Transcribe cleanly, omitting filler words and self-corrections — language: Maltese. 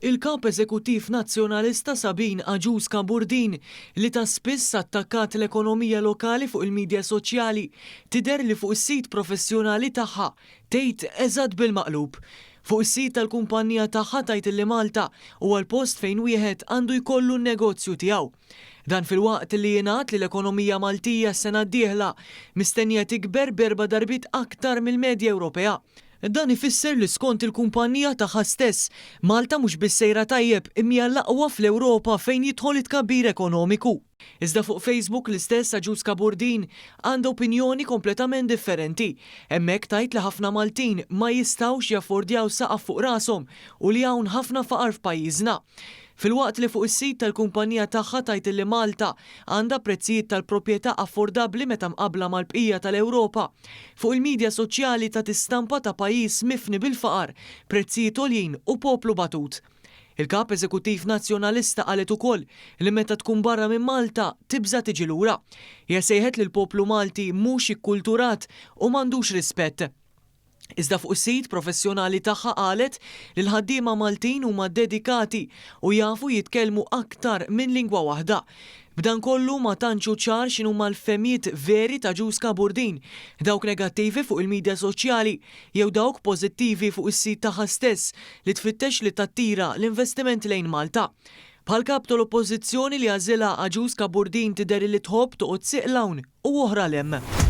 Il-Kap Eżekuttiv Nazzjonalista Sabine Agius Camburdin, li ta' spiss attakkat l-ekonomija lokali fuq il-midja soċjali, tidher li fuq is-sit professjonali tagħha tgħid eżatt bil-maqlub. Fuq is-sit tal-kumpanija tagħha tgħid li Malta huwa l-post fejn wieħed għandu jkollu n-negozju tiegħu. Dan filwaqt li jingħad li l-ekonomija Maltija s-sena d-dieħla mistennija tikber b'erba' darbiet aktar mill-medja Ewropea. Dan ifisser li skont il-kumpanija tagħha stess, Malta mhux biss sejra tajjeb imma hija l-aqwa fl-Ewropa fejn jidħol it-tkabbir ekonomiku. Iżda fuq Facebook l-istess Agius Cabourdin għandha opinjoni kompletament differenti. Hemmhekk tgħid li ħafna Maltin ma jistgħux jaffordjaw saqaf fuq rashom u li hawn ħafna faqar f'pajjiżna. Filwaqt li fuq is-sit tal-kumpanija tagħha tgħid li Malta għandha prezzijiet tal-proprjetà affordabbli meta mqabbla mal-bqija tal-Ewropa, fuq il-midja soċjali tagħti stampa ta' pajjiż mifni bil-faqar, prezzijiet għoljin u poplu batut. Il-Kap Eżekuttiv Nazzjonalista qalet ukoll li meta tkun barra minn Malta tibża' tiġi lura. Hija sejħet lill-poplu Malti mhux ikkulturat u m'għandux rispett. Iżda fuq is-sit professjonali tagħha qalet li l-ħaddiema Maltin huma dedikati u jafu jitkellmu aktar minn lingwa waħda. B'dan kollu ma tantx hu ċar x'inhuma l-fehmiet veri ta' Ġuska Burdin, dawk negattivi fuq il-midja soċjali jew dawk pożittivi fuq is-sit tagħha stess li tfittex li tattira l-investiment lejn Malta. Bħal kap tal-Oppożizzjoni li għażilha Agius Burdin tidher li tħobb toqgħod sieq 'l hawn u oħra 'l hemm.